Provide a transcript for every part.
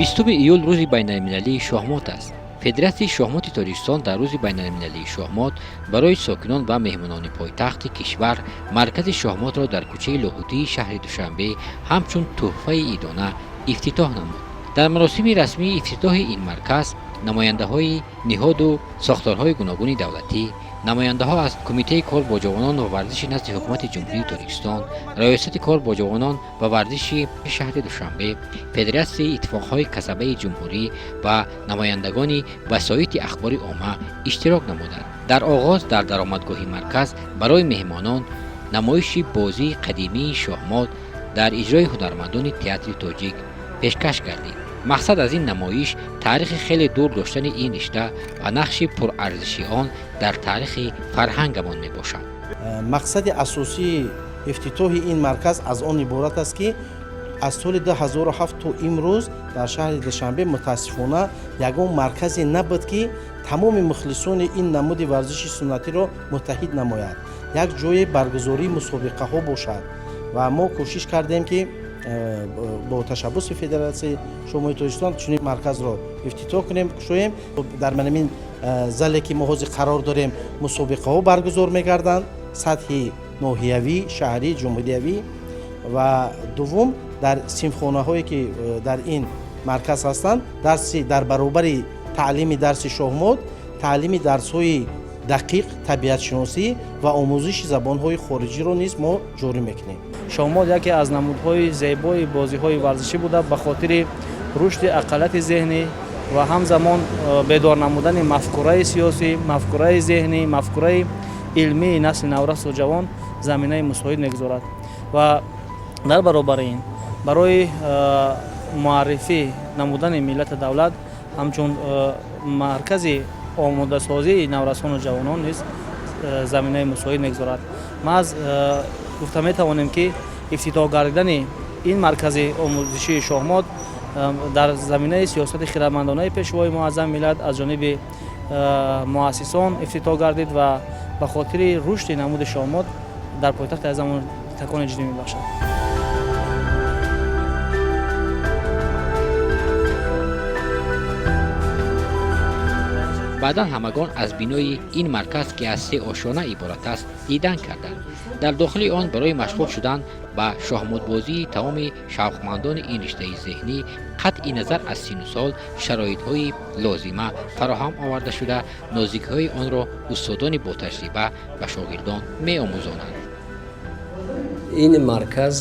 20 июл рӯзи байналмилалии шоҳмот аст. Федератсияи шоҳмоти Тоҷикистон дар рӯзи байналмилалии шоҳмот барои сокинон ва меҳмонони пойтахти кишвар маркази шоҳмотро дар кӯчаи Лоҳутии шаҳри Душанбе ҳамчун тӯҳфаи идона ифтитоҳ намуд. Дар маросими расмии ифтитоҳи ин марказ намояндаҳои ниҳоду сохторҳои гуногуни давлатӣ, намояндаҳо аз Кумитаи кор бо ҷавонон ва варзиши назди Ҳукумати Ҷумҳурии Тоҷикистон, Раёсати кор бо ҷавонон ва варзиши шаҳри Душанбе, Федератсияи иттифоқҳои касабаи ҷумҳурӣ ва намояндагони васоити ахбори омма иштирок намуданд. Дар оғоз дар даромадгоҳи марказ барои меҳмонон намоиши бозии қадимии шоҳмот дар иҷрои ҳунармандони театри тоҷик пешкаш гардид. Мақсад аз ин намоиш таърихи хеле дур доштани ин ришта ва нақши пурарзиши он дар таърихи фарҳангамон мебошад. Мақсади асосии ифтитоҳи ин марказ аз он иборат аст, ки аз соли 2007 то имрӯз дар шаҳри Душанбе, мутаассифона, ягон марказе набуд, ки тамоми мухлисони ин намуди варзиши суннатиро муттаҳид намояд, як ҷои баргузории мусобиқаҳо бошад. Ва мо кӯшиш кардем, ки бо ташаббуси Федератсияи шоҳмоти Тоҷикистон чунин марказро ифтитоҳ кунем, кушоем. Дар манамин зале, ки мо ҳозир қарор дорем, мусобиқаҳо баргузор мегарданд сатҳи ноҳиявӣ, шаҳрӣ, ҷумҳуриявӣ. Ва дуввум, дар синфхонаҳое, ки дар ин марказ ҳастанд, дарси дар баробари таълими дарси шоҳмот, таълими дарсҳои дақиқ, табиатшиносӣ ва омӯзиши забонҳои хориҷиро низ мо ҷорӣ мекунем. Шоҳмот яке аз намудҳои зебои бозиҳои варзишӣ буда, ба хотири рушди ақаллияти зеҳнӣ ва ҳамзамон бедор намудани мафкураи сиёсӣ, мафкураи зеҳнӣ, мафкураи илмии насли наврасу ҷавон заминаи мусоид мегузорад ва дар баробари ин барои муаррифӣ намудани миллату давлат ҳамчун маркази омодасозии наврасону ҷавонон низ заминаи мусоид мегузорад. Маҳз гуфта метавонем, ки ифтитоҳ гардидани ин маркази омӯзишии шоҳмот дар заминаи сиёсати хирадмандонаи Пешвои муаззами миллат аз ҷониби муассисон ифтитоҳ гардид ва ба хотири рушди намуди шоҳмот дар пойтахти азизамон такони ҷиддӣ мебахшад. Баъдан ҳамагон аз бинои ин марказ, ки аз се ошёна иборат аст, дидан карданд. Дар дохили он барои машғул шудан ба шоҳмотбозии тамоми шавқмандони ин риштаи зеҳнӣ, қатъи назар аз сину сол, шароитҳои лозима фароҳам оварда шуда, нозикиҳои онро устодони ботаҷриба ба шогирдон меомӯзонанд. Ин марказ,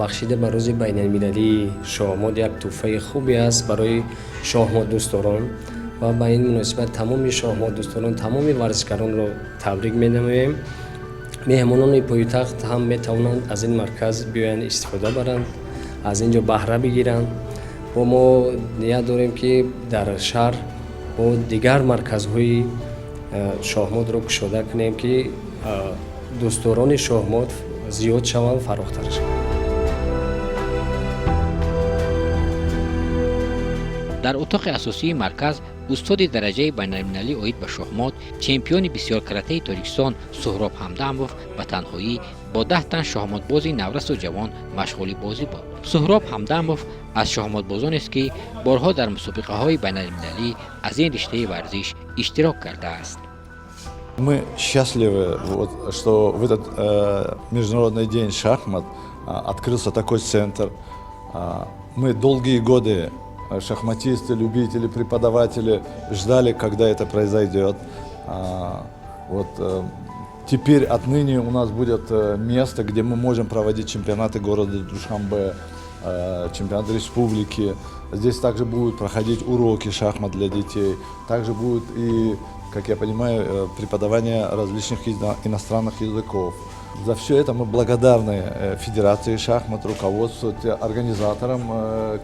бахшида ба рӯзи байналмилалии шоҳмот, як тӯҳфаи хубе аст барои шоҳмотдӯстдорон ва ба ин муносибат тамоми шоҳмотдӯстдорон, тамоми варзишгаронро табрик менамоем. Меҳмонони пойтахт ҳам метавонанд аз ин марказ биёянд, истифода баранд, аз ин ҷо баҳра бигиранд. Бо мо ният дорем, ки дар шаҳр бо дигар марказҳои шоҳмотро кушода кунем, ки дӯстдорони шоҳмот зиёд шаванд, фарохтар шаванд. Дар утоқи асосии марказ устоди дараҷаи байналмилалӣ оид ба шоҳмот, чемпиони бисёркаратаи Тоҷикистон Суҳроб Ҳамдамов ба танҳоӣ бо 10 тан шоҳмотбози наврасу ҷавон машғули бозӣ буд. Суҳроб Ҳамдамов аз шоҳмотбозонест, ки борҳо дар мусобиқаҳои байналмилалӣ аз ин риштаи варзиш иштирок кардааст. Мы счастливы, вот, что в этот Международный день шахмат открылся такой центр. Мы долгие годы, шахматисты, любители, преподаватели, ждали, когда это произойдет. Вот, теперь отныне у нас будет место, где мы можем проводить чемпионаты города Душанбе, чемпионаты республики. Здесь также будут проходить уроки шахмат для детей. Также будет и, как я понимаю, преподавание различных иностранных языков. За все это мы благодарны Федерации шахмат, руководству, организаторам,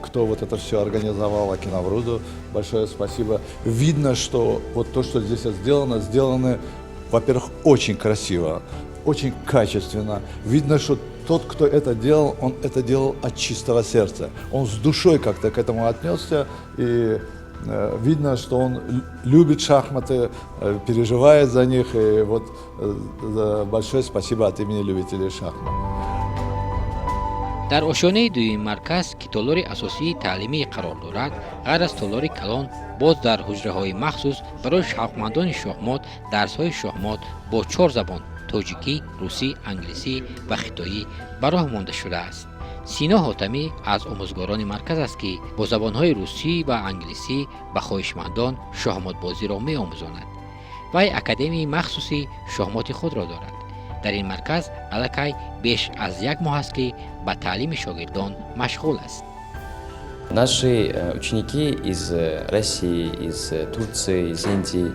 кто вот это все организовал, Аки Наврузу большое спасибо. Видно, что вот то, что здесь сделано, сделано, во-первых, очень красиво, очень качественно. Видно, что тот, кто это делал, он это делал от чистого сердца. Он с душой как-то к этому отнесся, и видно, что он любит шахматы, переживает за них. И вот большое спасибо от имени любителей шахмат. Дар ошёнаи дуюми марказ, ки толори асосии таълимӣ қарор дорад, ғайр аз толори калон, боз дар ҳуҷраҳои махсус барои шавқмандони шоҳмот дарсҳои шоҳмот бо чор забон: тоҷикӣ, русӣ, англисӣ ва хитоӣ ба роҳ монда шудааст. Сино Ҳотамӣ аз омӯзгорони марказ аст, ки бо забонҳои русӣ ва англисӣ ба хоҳишмандон шоҳмотбозиро меомӯзонад. Вай академияи махсуси шоҳмоти худро дорад. Дар ин марказ аллакай беш аз як моҳ аст, ки ба таълими шогирдон машғул аст. Наши ученики из России, из Турции, из Индии,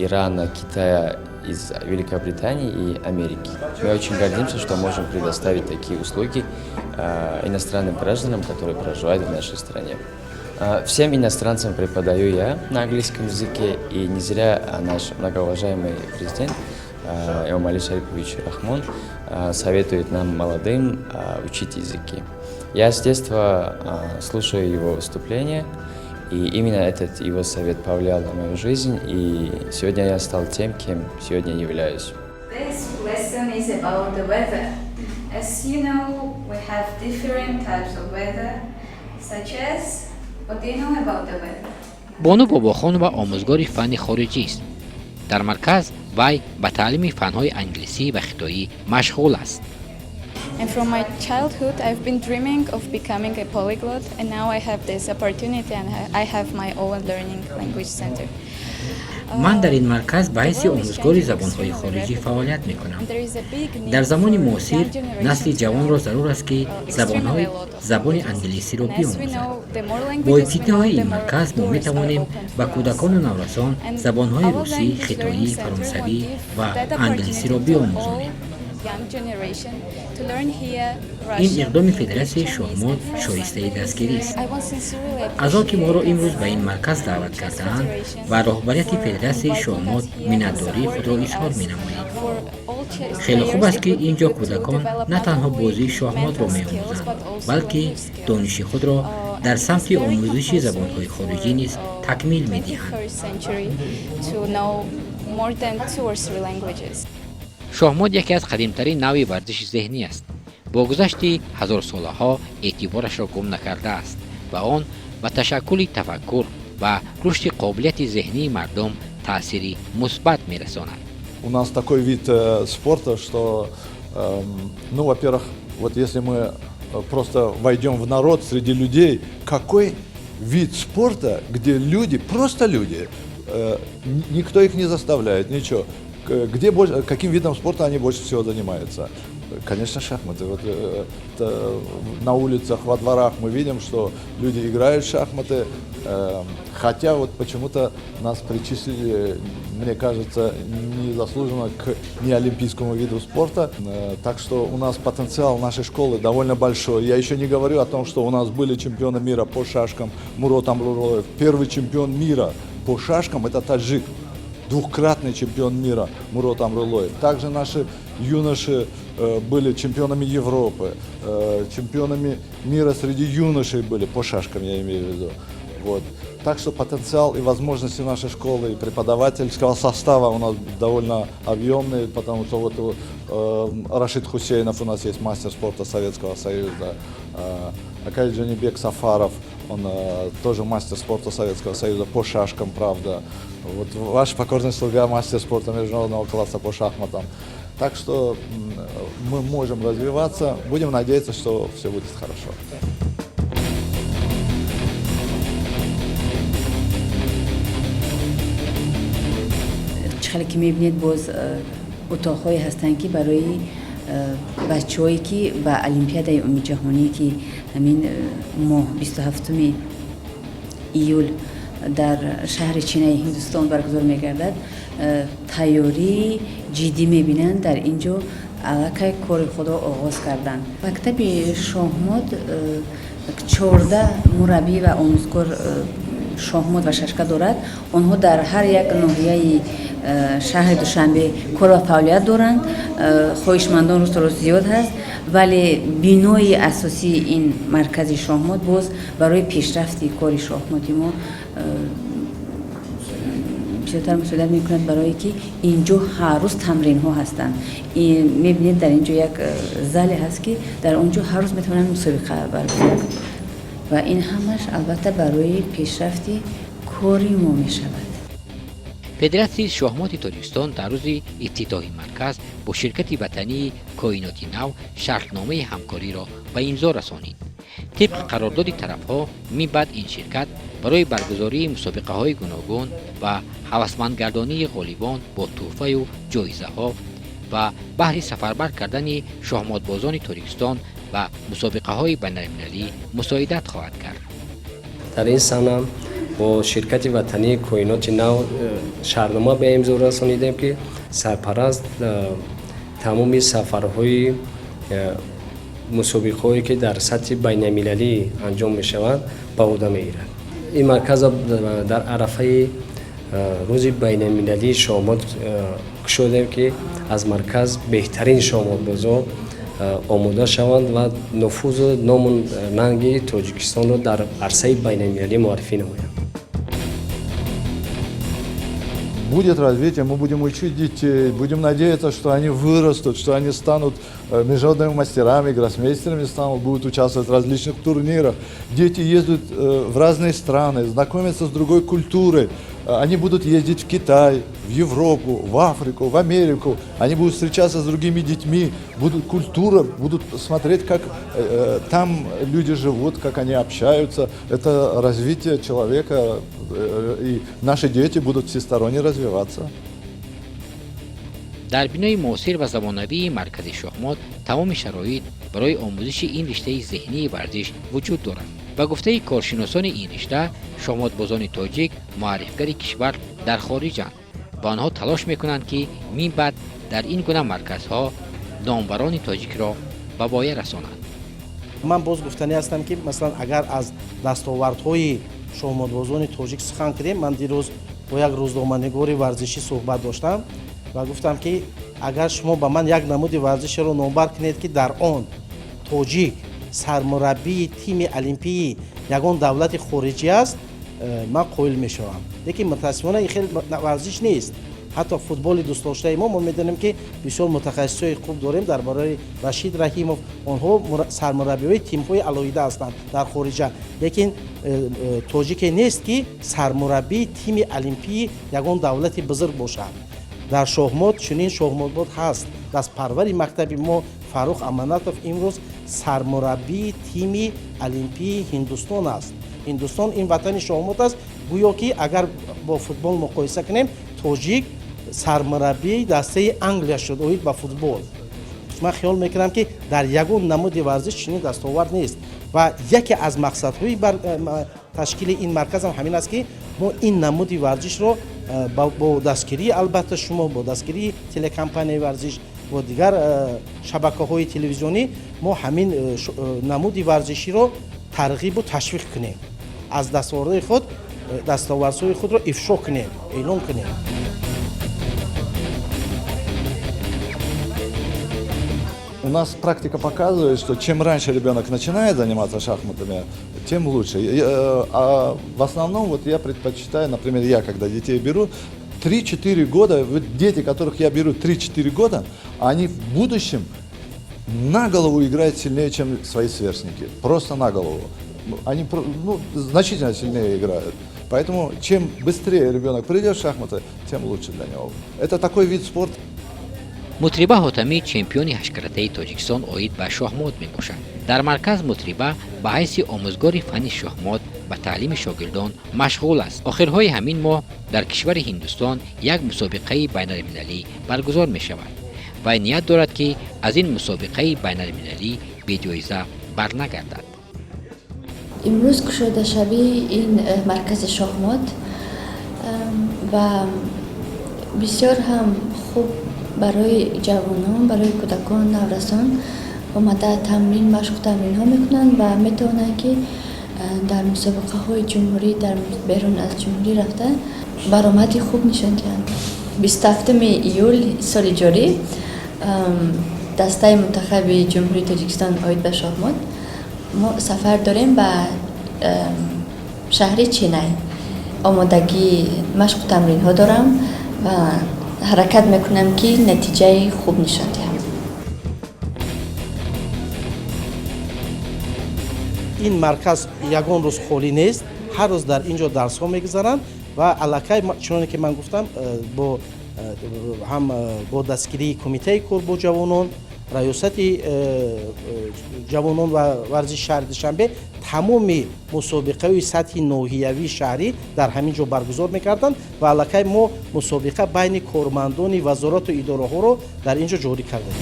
Ирана, Китая, из Великобритании и Америки. Мы очень гордимся, что можем предоставить такие услуги иностранным гражданам, которые проживают в нашей стране. Всем иностранцам преподаю я на английском языке, и не зря наш многоуважаемый президент Эмомали Шарипович Рахмон советует нам, молодым, учить языки. Я с детства слушаю его выступления, и именно этот его совет повлиял на мою жизнь, и сегодня я стал тем, кем сегодня являюсь. This lesson is about the weather. As you know, we have different types of weather, such as, what do you know about the weather? Бону Бобохонова омӯзгори фанни хориҷист. Дар марказ вай ба таълими фанҳои англисӣ ва хитоӣ машғул аст. And from my childhood, I've been dreaming of becoming a polyglot, and now I have this opportunity and I have my own learning language center. Ман дар ин марказ ба ҳайси омӯзгори забонҳои хориҷӣ фаъолият мекунам. Дар замони муосир насли ҷавонро зарур аст, ки забонҳои забони англисиро биомӯзад. Бо ибтидои ин марказ мо метавонем ба кӯдакону наврасон забонҳои русӣ, хитоӣ, фаронсавӣ ва англисиро биомӯзонем. Ин иқдоми Федератсияи шоҳмот шоистаи дастгирист. Аз он ки моро имрӯз ба ин марказ даъват кардаанд, ба роҳбарияти Федератсияи шоҳмот миннатдории худро изҳор менамоем. Хеле хуб аст, ки ин ҷо кӯдакон на танҳо бозии шоҳмотро меомӯзанд, балки дониши худро дар самти омӯзиши забонҳои хориҷӣ низ такмил медиҳанд. Шоҳмот яке аз қадимтарин навъи варзиши зеҳнӣ аст. Бо гузашти ҳазорсолаҳо эътиборашро гум накардааст ва он ба ташаккули тафаккур ва рушди қобилияти зеҳнии мардум таъсири мусбат мерасонад. У нас такой вид спорта, что, ну, во-первых, вот если мы просто войдем в народ, среди людей, какой вид спорта, где люди, просто люди, никто их не заставляет, ничего. Где больше, каким видом спорта они больше всего занимаются? Конечно, шахматы. Вот, это на улицах, во дворах мы видим, что люди играют в шахматы, хотя вот почему-то нас причислили, мне кажется, незаслуженно к неолимпийскому виду спорта. Так что у нас потенциал нашей школы довольно большой. Я еще не говорю о том, что у нас были чемпионы мира по шашкам. Мурод Амруллоев, первый чемпион мира по шашкам, это таджик. Двукратный чемпион мира Мурод Амруллоев. Также наши юноши были чемпионами Европы, чемпионами мира среди юношей были, по шашкам я имею в виду. Вот. Так что потенциал и возможности нашей школы и преподавательского состава у нас довольно объемные, потому что вот Рашид Хусейнов у нас есть, мастер спорта Советского Союза, Акай Джанибек Сафаров, он тоже мастер спорта Советского Союза по шашкам, правда. Вот ваш покорный слуга, мастер спорта международного класса по шахматам. Так что мы можем развиваться, будем надеяться, что все будет хорошо. Хеле ки мебинед, боз утоқҳое ҳастанд, ки барои бачаҳое, ки ба Олимпиадаи умумиҷаҳонӣ, ки ҳамин моҳ 27-уми июл дар шаҳри Чинаи Ҳиндустон баргузор мегардад, тайёрии ҷиддӣ мебинанд, дар ин ҷо аллакай кори худро оғоз карданд. Мактаби шоҳмот 14 мураббӣ ва омӯзгор шоҳмот ва шашка дорад. Онҳо дар ҳар як ноҳияи шаҳри Душанбе кор ва фаъолият доранд. Хоҳишмандон рӯз то рӯз зиёд ҳаст, вале бинои асосии ин маркази шоҳмот боз барои пешрафти кори шоҳмоти мо Бисёртар мусоидат мекунад, барое ки ин ҷо ҳар рӯз тамринҳо ҳастанд. Мебинед, дар ин ҷо як зале ҳаст, ки дар он ҷо ҳар рӯз метавонанд мусобиқа баргузор кунанд, ва ин ҳамаш албатта барои пешрафти кори мо мешавад. Федератсияи шоҳмоти Тоҷикистон дар рӯзи ифтитоҳи марказ бо ширкати ватании «Коиноти нав» шартномаи ҳамкориро ба имзо расонид. Тибқи қарордоди тарафҳо, мибаъд ин ширкат барои баргузории мусобиқаҳои гуногун ва ҳавасмандгардонии ғолибон бо тӯҳфаю ҷоизаҳо ва баҳри сафарбар кардани шоҳмотбозони Тоҷикистон ба мусобиқаҳои байналмилалӣ мусоидат хоҳад кард. Дар ин сана бо ширкати ватании «Коиноти нав» шартнома ба имзо расонидем, ки сарпараст тамоми сафарҳои мусобиқаҳое, ки дар сатҳи байналмилалӣ анҷом мешаванд, ба уҳда мегирад. Ин марказро дар арафаи рӯзи байналмилалии шоҳмот кушодем, ки аз марказ беҳтарин шоҳмотбозо омода шаванд ва нуфузу ному нанги Тоҷикистонро дар арсаи байналмилалӣ муаррифӣ намоянд. Будет развитие, мы будем учить детей, будем надеяться, что они вырастут, что они станут международными мастерами, гроссмейстерами станут, будут участвовать в различных турнирах. Дети ездят в разные страны, знакомятся с другой культурой. Они будут ездить в Китай, в Европу, в Африку, в Америку. Они будут встречаться с другими детьми, будут культура, будут смотреть, как там люди живут, как они общаются. Это развитие человека, и наши дети будут всесторонне развиваться. Дар бинои муосир ва замонавии маркази шоҳмот тамоми шароит барои омӯзиши ин риштаи зеҳнии варзиш вуҷуд дорад. Ба гуфтаи коршиносони ин ришта, шоҳмотбозони тоҷик муаррифгари кишвар дар хориҷанд ва онҳо талош мекунанд, ки минбаъд дар ин гуна марказҳо номбарони тоҷикро ба воя расонанд. Ман боз гуфтанӣ ҳастам, ки масалан, агар аз дастовардҳои шоҳмотбозони тоҷик сухан кунем, ман дирӯз бо як рӯзноманигори варзишӣ суҳбат доштам ва гуфтам, ки агар шумо ба ман як намуди варзишеро номбар кунед, ки дар он тоҷик сармураббии тими олимпии ягон давлати хориҷӣ аст, ман қоил мешавам. Лекин мутаассифона ин хел варзиш нест. Ҳатто футболи дӯстдоштаи мо, мо медонем, ки бисёр мутахассисҳои хуб дорем дар бораи Рашид Раҳимов, онҳо сармураббиҳои тимҳои алоҳида ҳастанд дар хориҷа, лекин тоҷике нест, ки сармураббии тими олимпии ягон давлати бузург бошад. Дар шоҳмот чунин шоҳмотбоз ҳаст. Дастпарвари мактаби мо Фаррух Аманатов имрӯз сармураббии тими олимпии Ҳиндустон аст. Ҳиндустон ин ватани шоҳмот аст. Гӯё ки агар бо футбол муқоиса кунем, тоҷик сармураббии дастаи Англия шуд оид ба футбол. Ман хиёл мекунам, ки дар ягон намуди варзиш чунин дастовард нест. Ва яке аз мақсадҳои ташкили ин марказам ҳамин аст, ки мо ин намуди варзишро бо дастгирии, албатта, шумо, бо дастгирии телекомпанияи варзиш бо дигар шабакаҳои телевизионӣ, мо ҳамин намуди варзиширо тарғибу ташвиқ кунем, аз дастовардҳои худ, дастовардҳои худро ифшо кунем, эълон кунем. У нас практика показывает, что чем раньше ребенок начинает заниматься шахматами, тем лучше. А в основном вот я предпочитаю, например, я когда детей беру, 3-4 года, вот дети, которых я беру 3-4 года, они в будущем на голову играют сильнее, чем свои сверстники. Просто на голову. Они, ну, значительно сильнее играют. Поэтому чем быстрее ребенок придет в шахматы, тем лучше для него. Это такой вид спорта. Мутриба Ҳотамӣ чемпиони ҳашткаратаи Тоҷикистон оид ба шоҳмот мебошад. Дар марказ Мутриба ба ҳайси омӯзгори фанни шоҳмот ба таълими шогирдон машғул аст. Охирҳои ҳамин моҳ дар кишвари Ҳиндустон як мусобиқаи байналмилалӣ баргузор мешавад. Вай ният дорад, ки аз ин мусобиқаи байналмилалӣ беҷоиза барнагардад. Имрӯз кушодашавии ин маркази шоҳмот ва бисёр ҳам хуб барои ҷавонон, барои кӯдакон, наврасон омада тамрин, машқу тамринҳо мекунанд ва метавонанд, ки дар мусобиқаҳои ҷумҳурӣ, дар берун аз ҷумҳурӣ рафта баромади хуб нишон диҳанд. 27-уми июл соли ҷорӣ дастаи мунтахаби Ҷумҳурии Тоҷикистон оид ба шоҳмот мо сафар дорем ба шаҳри Ченай. Омодагии машқу тамринҳо дорам ва ҳаракат мекунам, ки натиҷаи хуб нишон диҳам. Ин марказ ягон рӯз холӣ нест, ҳар рӯз дар ин ҷо дарсҳо мегузаранд ва аллакай, чуноне ки ман гуфтам, бо ҳам бо дастгирии Кумитаи кор бо ҷавонон, Раёсати ҷавонон ва варзиши шаҳри Душанбе тамоми мусобиқаҳои сатҳи ноҳиявии шаҳрӣ дар ҳамин ҷо баргузор мекарданд ва аллакай мо мусобиқа байни кормандони вазорату идораҳоро дар ин ҷо ҷорӣ кардем.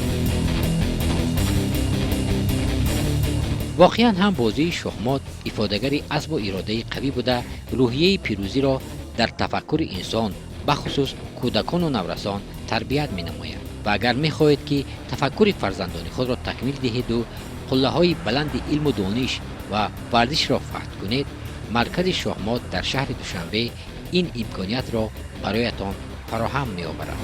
Воқеан ҳам, бозии шоҳмот ифодагари азму иродаи қавӣ буда, рӯҳияи пирӯзиро дар тафаккури инсон, бахусус кӯдакону наврасон, тарбият менамояд. Ва агар мехоҳед, ки тафаккури фарзандони худро такмил диҳеду қуллаҳои баланди илму дониш ва варзишро фатҳ кунед, маркази шоҳмот дар шаҳри Душанбе ин имкониятро бароятон фароҳам меоварад.